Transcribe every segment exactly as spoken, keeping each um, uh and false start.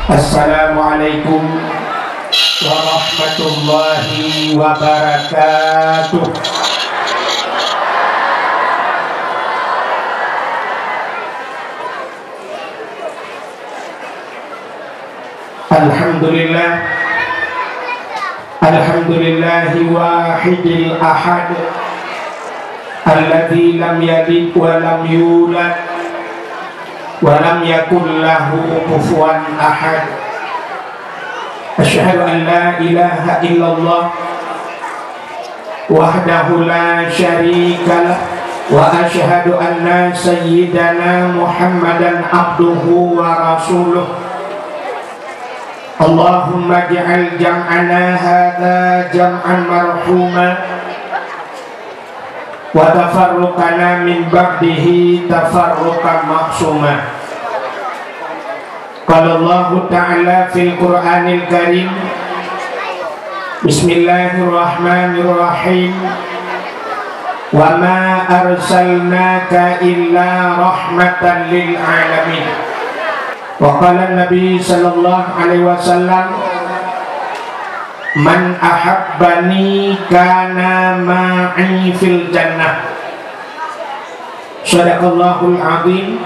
Assalamualaikum warahmatullahi wabarakatuh. Alhamdulillah. Alhamdulillahil wahidil ahad. Alladzi lam yalid wa lam yulad wa lam yakul lahu kufuwan ahad. Asyhadu an la ilaha illallah wahdahu la syarikalah, wa asyhadu anna sayyidana Muhammadan abduhu wa rasuluh. Allahumma ij'al jam'ana hadza jam'an marhuma, wa tafarruqana min ba'dihi tafarruqan ma'suma. Qala Allahu Ta'ala fil Qur'anil Karim, Bismillahirrahmanirrahim. Wa ma arsalnaka illa rahmatan lil alamin. Wa qala Nabi sallallahu alaihi wasallam, "Man ahabbani kana ma'i fil jannah." Sadaqallahul azim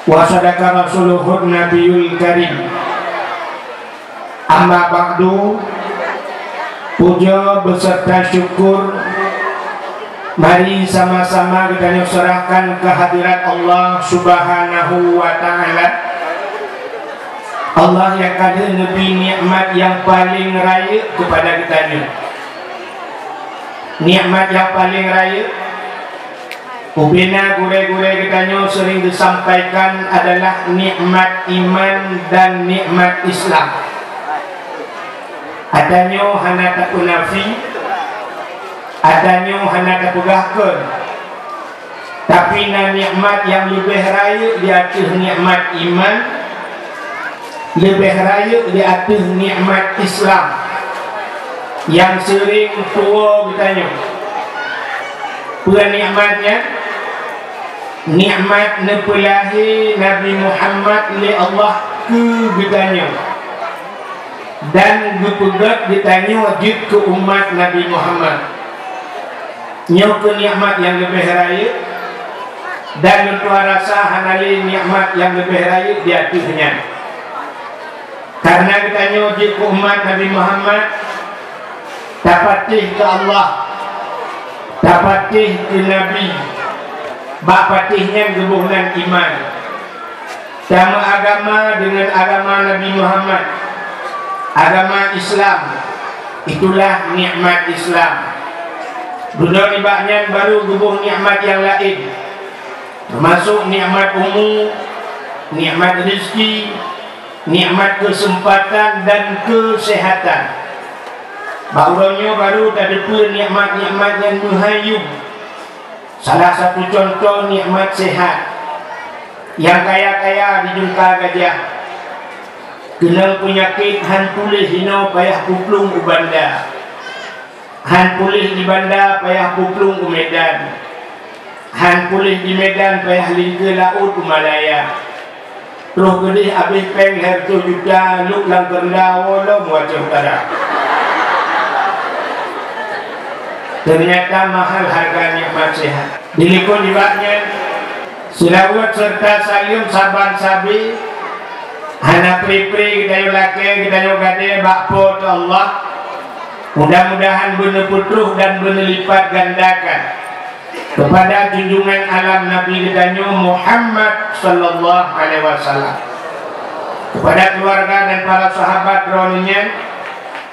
wa sadaqa rasuluhun nabiyul karim. Amma ba'du, puja beserta syukur mari sama-sama geutanyoe serahkan kehadirat Allah Subhanahu wa Ta'ala. Allah nyang ka lheueh neubri nikmat nyang paleng rayeuk keupada geutanyoe. Nikmat nyang paleng rayeuk, ubena gurée-gurée geutanyoe seuring geusampaikan adalah nikmat iman dan nikmat Islam. Atanyoe hana tapeunafi, atanyoe hana tapeugah kheun. Tapi na nikmat nyang leubeh rayeuk di ateueh nikmat iman, leubeh rayeuk di ateueh nikmat Islam nyang seuring tuwoe geutanyoe. Peue nikmat nyan? Nikmat neupeulahé Nabi Muhammad lé Allah keu geutanyoe dan geupeugét geutanyoe jeuet keu umat Nabi Muhammad. Nyoe keuh nikmat nyang leubeh rayeuk, dan lôn tuan rasa hana lé nikmat nyang leubeh rayeuk di ateueh nyan. Kareuna geutanyoe jeuet keu umat Nabi Muhammad, tapatéh keu Allah, tapatéh keu Nabi, bak patéh nyan geuboh nan iman. Tameuagama deungon agama Nabi Muhammad, agama Islam, itulah nikmat Islam. Dudoe nibak nyan baru geuboh nikmat nyang laén, teumasok nikmat umu, nikmat rezeki, nikmat keuseumpatan dan keuseuhatan. Bak uroe nyoe baru tateupeue nikmat-nikmat nyang meuhai yum. Salah satu cuntoh nikmat sehat. Nyang kaya-kaya di jungka gajah, keunong peunyakét han puléh hinoe payah peuplueng u banda. Han puléh di banda payah peuplueng u Medan. Han puléh di Medan payah lingkeue laôt u Malaya. Troh keudeh abéh péng lhèe reutôh juta lhok lam keurenda woe lom u Aceh Utara. Teunyata mahal hareuga nikmat sehat. Dilikot nibak nyan, seulaweuet seureuta saleuem saban sabe, hana pri-pri geutanyoe lakée geutanyoe gadée bak Po teu Allah. Mudah-mudahan beuneupeutroh dan beuneulipat gandakan keupada junjungan alam Nabi geutanyoe Muhammad sallallahu alaihi wasallam, keupada keuluwarga dan para sahabat droeneuh nyan,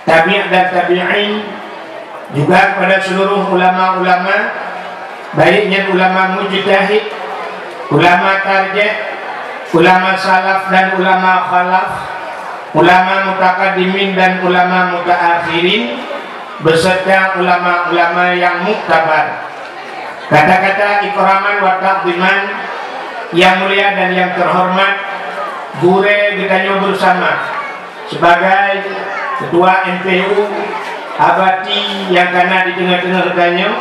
tabi' dan tabi'in, juga keupada seuluruh ulama-ulama, baik nyan ulama mujtahid, ulama tarjih, ulama salaf dan ulama khalaf, ulama mutakaddimin dan ulama mutaakhirin, beserta ulama-ulama nyang muktabar. Kata-kata ikraman wa ta'ziman, yang mulia dan yang terhormat, gurée geutanyoe bersama sebagai Ketua M P U abati nyang kana di teungoh-teungoh geutanyoe,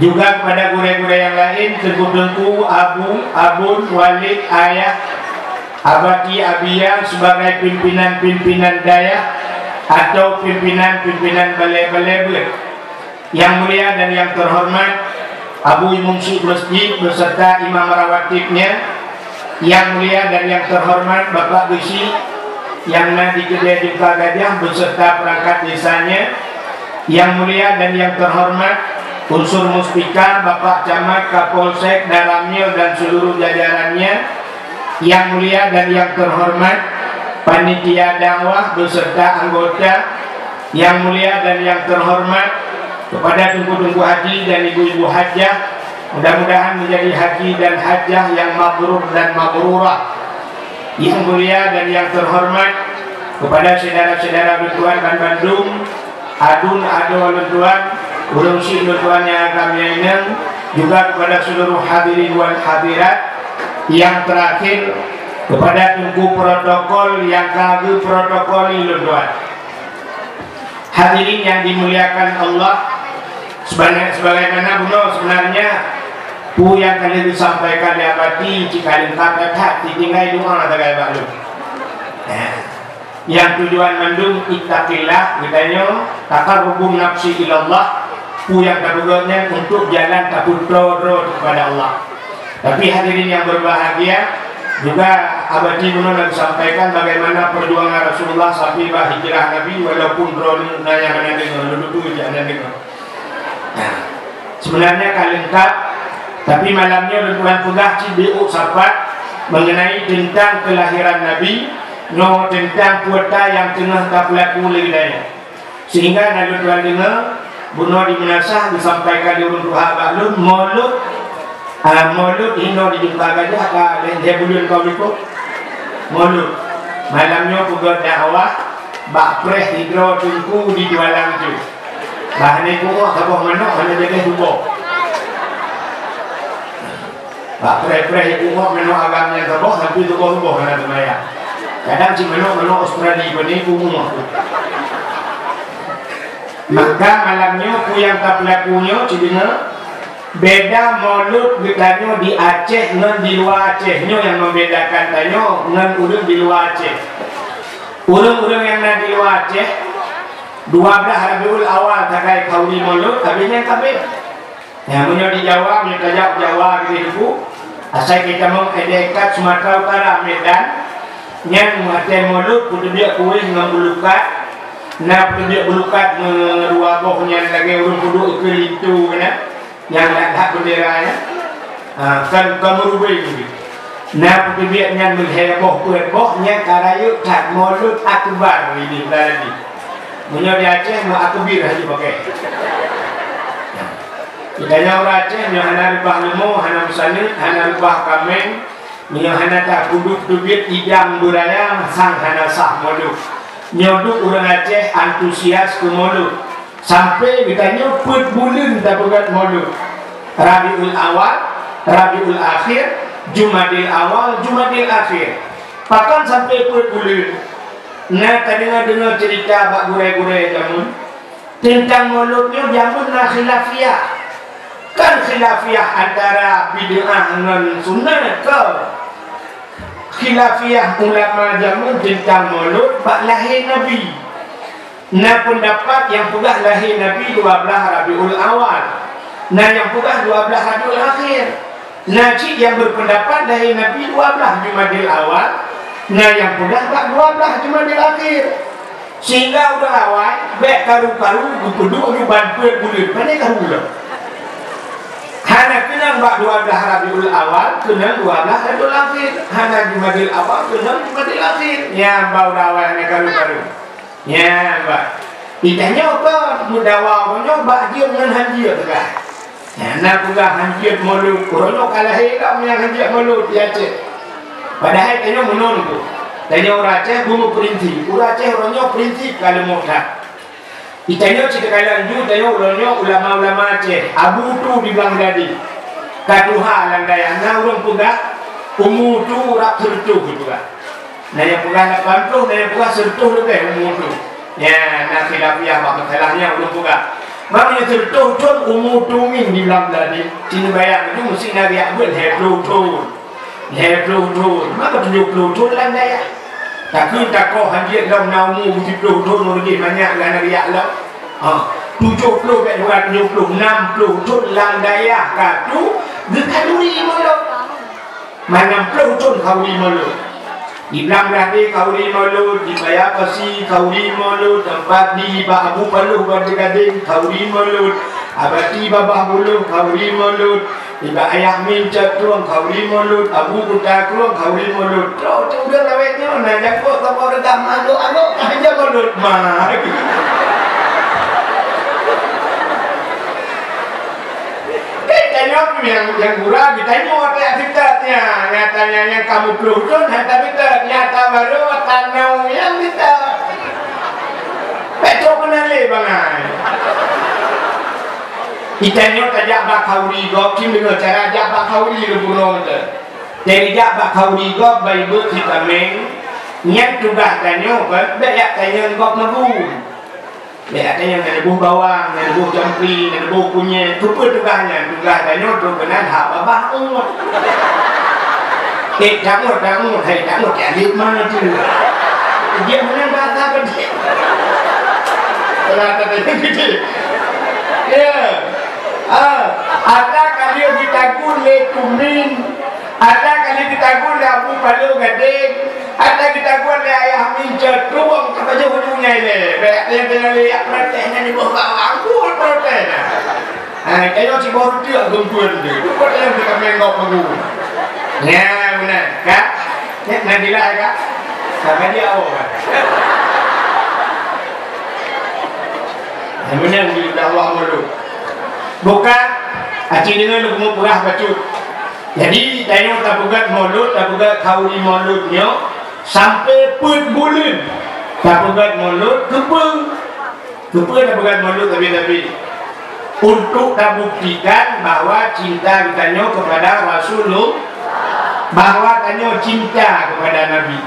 juga kepada gurée-gurée nyang laén, teungku-teungku, abu, abon, walid, ayah, Abati Abiyang sebagai pimpinan-pimpinan dayah atau pimpinan-pimpinan balai-balai beuet. Yang mulia dan yang terhormat Abu Imum Syik Masjid beserta imam rawatibnya, yang mulia dan yang terhormat Bapak Geuchik nyang na di keudè Jungka Gajah beserta perangkat desanya, yang mulia dan yang terhormat unsur Muspika, Bapak Camat, Kapolsek, Danramil dan seluruh jajarannya, yang mulia dan yang terhormat panitia dakwah beserta anggota, yang mulia dan yang terhormat kepada teungku-teungku haji dan ibu-ibu hajah, mudah-mudahan menjadi haji dan hajah yang mabrur dan mabrurah. Yang mulia dan yang terhormat kepada syedara-syedara lôn tuan banmandum, aduen adoe lôn tuan, ureueng syik lôn tuan nyang agam nyang inong, juga kepada seluruh hadirin wal hadirat, yang terakhir kepada teungku protokol nyang ka geuprotokoli lôn tuan. Hadirin yang dimuliakan Allah, sebana-, sebagaimana bunoe sebenarnya peue nyang ka lheueh geusampaikan lé Abati cit ka leungkap that-that, tinggai doa sagai bak lôn. Nah, nyang tujuan mandum ittaqillah, geutanyoe taqarrubun nafsi ilallah, peue nyang tapeugöt nyan untuk jalan tapeutroe droe kepada Allah. Tapi hadirin yang berbahagia, juga Abati bunoe na geusampaikan bagaimana perjuangan Rasulullah sampai bak hijrah Nabi, walaupun droeneuh na nyang hana deungoe, lôn tutoe jak hana deungoe. Nah, sebenarnya ka leungkap, tapi malam nyoe lôn tuan peugah cit beuôk sapat mengenai tentang kelahiran Nabi, nyoe tentang peue nyang teungoh tapeulaku lé geutanyoe. Sehingga na lôn tuan deungoe, bunoe di meunasah geusampaikan lé ureueng tuha bak lôn, Maulud, ah, Maulud inoe di Jungka Gajah ka lhèe buleuen ka likot. Maulud. Malam nyoe peugöt dakwah bak preh sidroe teungku di Tualang tu. Bah hana ipuwoe saboh manok hana jadi tuboh. Bak preh-preh ipuwoe manok agam nyang saboh sampai tuboh-tuboh hana teumayang. Kadang cit manok-manok Australia bani ipuwoe. Maka malam nyoe peue nyang tapeulaku nyoe cit deungoe, beda Maulud geutanyoe di Aceh ngon di luwa Aceh, nyoe nyang membedakan tanyoe ngon ureueng di luwa Aceh. Ureueng-ureueng nyang na di luwa Aceh, dua blah Rabiul Awal sagai khauri Maulud, abéh nyan ka abéh. Nah, meunyoe di Jawa, meunyoe tajak Jawa di Teungku, asai geutamong édéh ikat Sumatera Utara, Medan, nyan watèe Maulud peuteubiet kuéh ngon bulukat, na peuteubiet bulukat meudua boh nyan lagèe ureueng peuduek ikeue linto keunan, nyang that-that beundera nyan. Ha, kon, kon meurubeng. Na peuteubiet nyan meulhèe boh peuet boh, nyan ka rayeuk that Maulud Akbar ini berarti. Meunyoe di Aceh, meu akbir haju pakai. Geutanyoe ureueng Aceh, meunyoe hana reubah leumo, hana meusaneut, hana reubah kaméng, meunyoe hana tapeuduek teubiet idang beuraya, sang hana sah Maulud. Nyoe duek ureueng Aceh antusias keu Maulud. Sampai geutanyoe peuet buleuen tapeugöt Maulud. Rabiul Awal, Rabiul Akhir, Jumadil Awal, Jumadil Akhir. Pakon sampai peuet buleuen? Na tadeungoe-deungoe ceurita bak gurèe-gurèe jameun, teuntang Maulud nyoe jameun na khilafiyah. Kan khilafiyah antara bid'ah ngon sunnah, kon? Khilafiyah ulama jameun teuntang Maulud bak lahé Nabi. Na peundapat nyang peugah lahé Nabi dua blah Rabiul Awal. Na nyang peugah dua blah Rabiul Akhir. Na cit nyang beupeundapat lahé Nabi dua blah Jumadil Awal. Na nyang peugah bak dua blah Jumadil Akhir. Sehingga ureueng awai bèk karu-karu geupeuduek nyoe ban peuet buleuen. Pane karu lom. Hana keunong bak dua blah Rabiul Awal, keunong dua blah Rabiul Akhir. Hana Jumadil Awal, keunong Jumadil Akhir. Nyan bak ureueng awai hana karu-karu. Nyan, bah. Geutanyoe kon meudawa uroe nyoe bak jeuet ngon hanjeuet teuka. Nyan na peugah hanjeuet Maulud. Uroe nyoe ka lahé lom nyang hanjeuet Maulud di Aceh. Padahai tanyoe meunan tu. Tanyoe ureueng Aceh bumoe prinsip. Ureueng Aceh uroe nyoe prinsip ka leumoh that. Geutanyoe cit takalon ju, tanyoe uroe nyoe ulama-ulama Aceh, Abu Tu di Blang Meuladi. Ka tuha lam dayah, na ureueng peugah, umu Tu rab seureutôh geupeugah. Na nyang peugah lapan ploh, na nyang peugah seureutôh leubeh umu Tu. Nyan, na khilafiyah bak masalah nyan ulôn peugah. Meunyoe seureutôh thon umu Tu ngieng di Blang Meuladi, ci neubayang tu meusti na geujak beuet lhèe ploh thon. Lhèe ploh thôn, maka tujoh ploh thôn lam dayah. Takheun takoh hanjeuet lom na umu siplôh thôn ureueng jih manyak geuhana geujak lom. Ha, tujoh ploh bèk dua tujoh ploh, nam ploh thôn lam dayah ka tu geukhanduri mulod. Manyang ploh thôn khanduri mulod. Di Blang Blah Deh khanduri mulod, di Paya Pasi khanduri mulod, teumpat di bak Abu Paloh Gadeng khanduri mulod, Abati Babah Buloh khanduri mulod, Iba Ayah Min Cot Krueng khanduri mulod, Abu Kuta Krueng khanduri mulod. Trok teuh ureueng lawét nyoe na jakot saboh reugah mandum anggok ka hana mulod ma. Tanyoe nyang, nyang gura geutanyoe watèe seutôt nyan. Nyata nyan nyang ka muplôh thôn hana seutôt, nyata barô tanoh nyang seutôt. Bèk trok keunan lé bangai. Geutanyoe tajak bak khanduri gob, cit deungoe cara jak bak khanduri lôn peurunoe teuh. Tajak bak khanduri gob, bak ié beuet sitameng, nyan tugaih tanyoe, bèk jak tanyong gob meugu. Bèk jak tanyong na neuboh bawang, na neuboh campli, na neuboh kunyét. Keupeue tugaih nyan? Tugaih tanyoe trok keunan hak babah uet. Eh, tanyoe, tanyoe, hai tanyoe, tiap lét ma tu. Dia meunan bahasa penting. Kalau kata dia gitu. Ya. Ah, ata ka lheueh jitagun lé Tumin, ata ka lheueh jitagun lé Abu Paloh Gadeng, ata jitagun lé Ayah Min Cot Krueng, ka pajoh ujong nyan lé. Bèk lé, bèk lé, jak protes nyan di bawah bawang, aku protes. Ha, kaya si boh ruti geumpuen tu. Bukan yang kita main kau panggung. Ya, benar, kan? Ya, Nadila, kan? Sama dia awak, kan? Yang benar, di Allah malu. Bukan, aci dengan lu peugah bacut. Jadi, tanyoe tapeugöt mulod, tapeugöt khanduri mulod nyoe sampai peuet buleuen. Tapeugöt mulod keupeue? Keupeue tapeugöt mulod tabi-tabi? Untuk tabuktikan bahwa cinta geutanyoe kepada Rasulullah, bahwa tanyoe cinta kepada Nabi.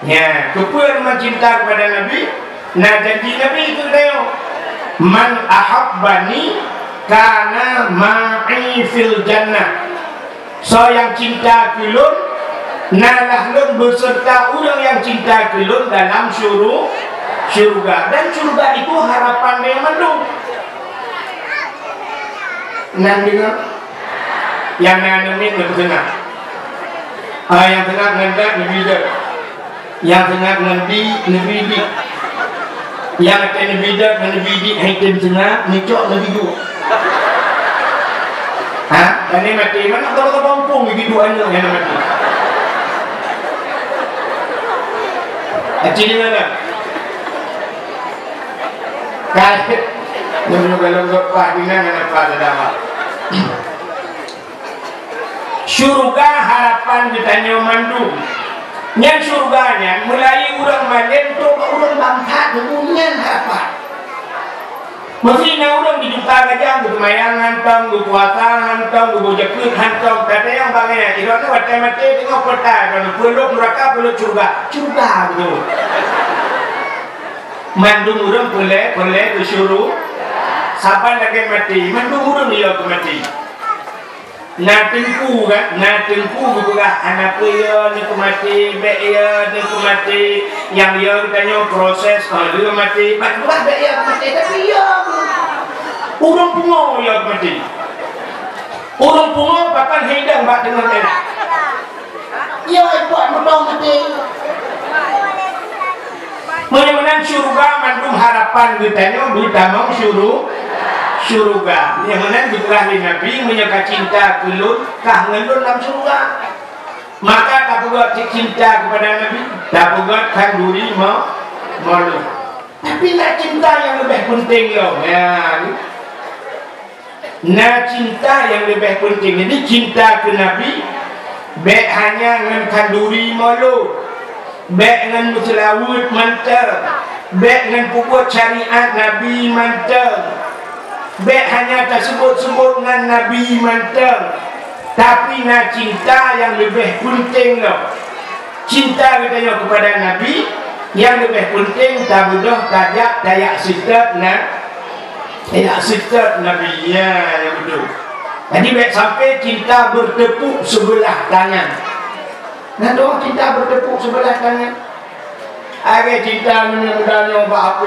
Nya, keupeue teuma cinta kepada Nabi? Na janji Nabi keu geutanyoe, "Man ahabbani kana ma'i fil jannah." Soe nyang cinta keu lôn, na lah lôn beuseurta ureueng nyang cinta keu lôn dalam syuru-, syuruga. Dan syuruga itu harapan geutanyoe mandum. Nan deungoe? Nyang na aneuk miet neupeuseungab. Ah, nyang seungab ngon dat neubi dat. Nyang seungab ngon bi neubi dik. Nyang até neubi dat ngon neubi dik hai tem seungab, neucok neubi duek. Ha? Pane maté, mana kalau kata ompung neubi duek aneuk nyang maté. Aci di mana? Kai. Nyoe kalau gop pah di mana, apa dah. Syuruga harapan geutanyoe mandum. Nyan syuruga nyan mulai ureueng malém trok bak ureueng bangkat, nyan harapan. Meusé na ureueng di Duka Gajah geuseumayang hantom, geupuasa hantom, geuboh jakeuet hantom, kadang bangai, droeneuh watèe maté teungoh peureuta, droeneuh peulhok nuraka, peulhok syuruga. Syuruga beutôi. Mandum ureueng peureulèe, peureulèe keu syuru-, saban lagèe maté, mandum ureueng yo keu maté. Na teungku kan, na teungku geupeugah, "Hana peue yo, neukeumaté, bèk yo, neukeumaté. Nyang yo geutanyoe proses, oh, lheueh maté." Pat geupeugah, "Bèk yo keumaté," tapi yo. Ureueng pungo yo keumaté. Ureueng pungo pakon hidang bak teungoh jalan. Yo, ipok mudong maté. Meunyoe meunan syuruga mandum harapan geutanyoe beutamong syuru-, syuruga. Nyang meunan geupeugah lé Nabi, "Meunyoe ka cinta keu lôn, kah ngon lôn lam syuruga." Maka tapeugöt cit cinta kepada Nabi, tapeugöt khanduri mo-, mulod. Tapi na cinta nyang leubeh peunteng lom. Ya, Na cinta nyang leubeh peunteng. Jadi, cinta keu Nabi bèk hanya ngon khanduri mulod, bèk ngon meuseulaweuet mantong, bèk ngon peubuet syariat Nabi mantong, bèk hanya taseubot-seubot ngon Nabi mantong, tapi na cinta nyang leubeh peunteng lom. Cinta geutanyoe keupada Nabi, nyang leubeh peunteng tabeudôh tajak tajak seutôt na-, tajak seutôt Nabi, ya, nyang beutôi. Jadi, bèk sampai cinta bertepuk sebelah tangan. Nyan dua cinta bertepuk sebelah tangan. Lagèe cinta nyoe muda nyoe bak H P.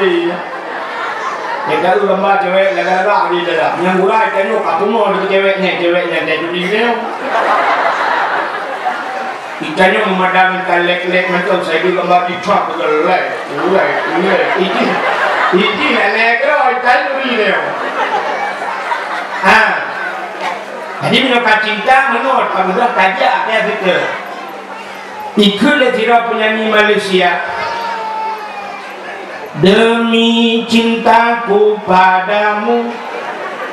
Nyang tahu gambar cewek lagak-lagak di dalam. Nyang gura itanyoe ka pungo deungon cewek nyan, cewek nyan jadi diri nyoe. Itanyoe memadam ka lek-lek macam saya di gambar di truk ke lek, lek, lek. Itu, itu lek-lek ke itanyoe diri nyoe. Ha. Jadi meunyoe ka cinta, meunyoe ka mudah tajak ke situ. Ikheun lé sidroe peunyanyi Malaysia, "Demi cintaku padamu."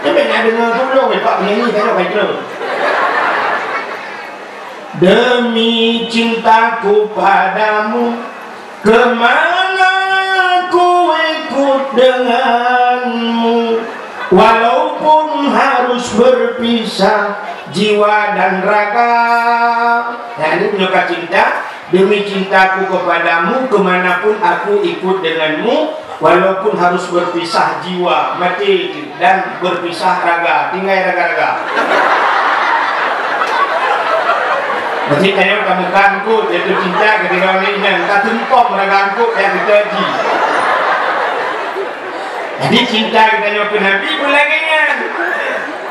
Tapi nak dengar dulu, Pak peunyanyi, saya tak kira. "Demi cintaku padamu, kemana ku ikut denganmu, walaupun harus berpisah jiwa dan raga." Nah, ini meunyoe ka cinta, "Demi cintaku kepadamu, kemanapun aku ikut denganmu, walaupun harus berpisah jiwa," maté itu, "dan berpisah raga," tinggai raga-raga. Maté tanyoe ka meukan kot, yaitu cinta ketika ini nyan, ka tumpom raga angkot yang kita ji. Jadi cinta geutanyoe keu Nabi pun lagèe nyan.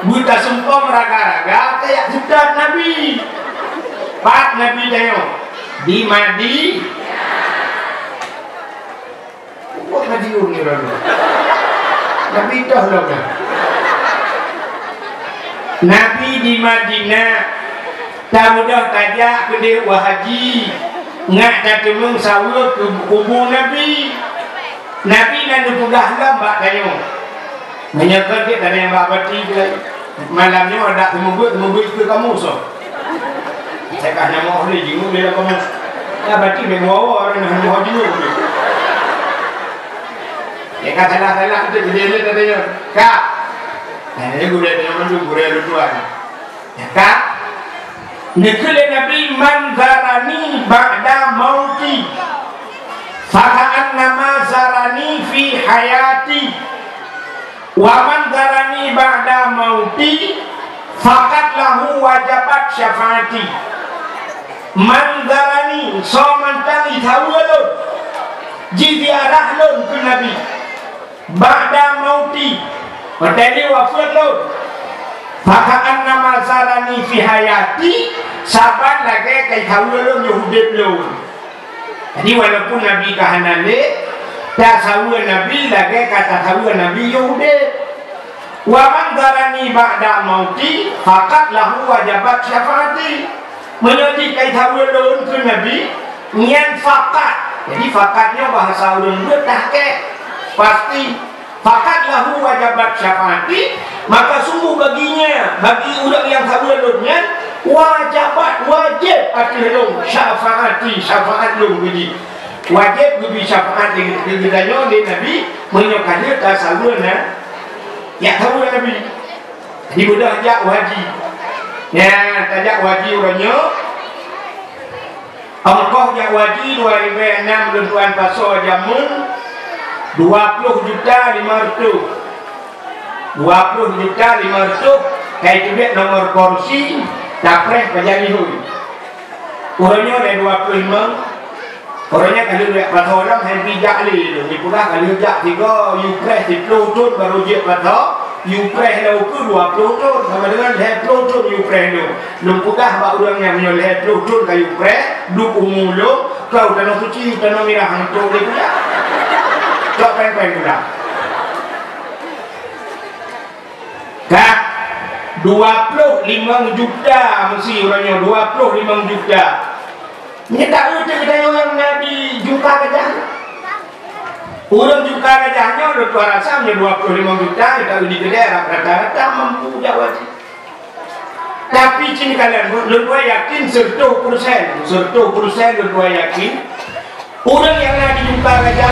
Beutasumpom raga-raga tajak seutôt Nabi. Pat Nabi tanyoe? Di Madi-, Buet Madiun ni lalu. Nabi toh lom dah. Nabi di Madinah. Tamudah tajak keudeh u haji, ngat tateumeung saweue keu kubu Nabi. Nabi na neupeugah lom bak tanyoe. Meunyoe kon cit ada nyang bak bati keu malam nyoe, adak seumeubeuet, seumeubeuet keu kamoe soe. Cakah nyan moh lé jingui lé kamoe. Ka bati lé moh, orang na moh jingui. Ya ka salah-salah tu, jadi ada tadi ya. Ka. Nah, ini gurèe tanyoe mandum gurèe lôn tuan. Ya kan? Neukheun lé Nabi, "Man zarani ba'da mauti, faka'annama zarani fi hayati. Wa man zarani ba'da mauti, faqad lahu wajabat syafaati." Man zarani, soe mantong jisaweue lôn, jiziarah lôn keu Nabi. Ba'da mauti, watèe lé wafeuet lôn. Faka'annama zarani fi hayati, saban lagèe ka jisaweue lôn yoh udép lôn. Jadi, walaupun Nabi ka hana lé, tasaweue Nabi lagèe ka tasaweue Nabi yoh udép. Wa man zarani ba'da mauti, faqad lahu wajabat syafaati. Meunyoe jih ka jisaweue lôn keu Nabi, nyan faqad. Jadi, faqad nyoe bahasa ureueng beuet tahqiq, pasti. Faqad lahu wajabat syafaati, maka sungguh baginya, bagi ureueng nyang saweue lôn nyan, wajabat, wajéb ateueh lôn, syafaati, syafaat lôn keu jih. Wajéb geubri syafaat lé, lé geutanyoe lé Nabi, meunyoe ka lheueh tasaweue na, jak saweue Nabi. Di beudoh jak u haji. Nyan, tajak u haji uroe nyoe. Ongkoh jak u haji dua ribèe nam lôn tuan pasoe jameun dua ploh juta lima reutôh. Dua ploh juta lima reutôh, ka iteubiet nomor kursi, tapreh pajan ihôi. Uroe nyoe lé dua ploh limong. Uroe nyan ka lheueh jak pasoe lom, han pih jak lé lôn. Jipeugah ka lheueh jak sigoe, yue preh siploh thon baru jeuet pasoe, yue preh lom ukeue dua ploh thon, sama dengan lhèe ploh thon yue preh lôn. Lôn peugah bak ureueng nyan, meunyoe lhèe ploh thon ka yue preh, duek umu lôn, keu tanoh suci, tanoh mirah, han trok lé kujak. Cok péng-péng pulang. Ka, dua ploh limong juta meusi uroe nyoe, dua ploh limong juta. Nyan taeu teuh geutanyoe nyang na di Jungka Gajah. Ureueng Jungka Gajah nyoe lôn tuan rasa meunyoe dua ploh limong juta, nyan taeu di keudè rata-rata mampu jak u haji. Tapi cit kalon, lôn tuan yakin seratus persen, seratus persen lôn tuan yakin, ureueng nyang na di Jungka Gajah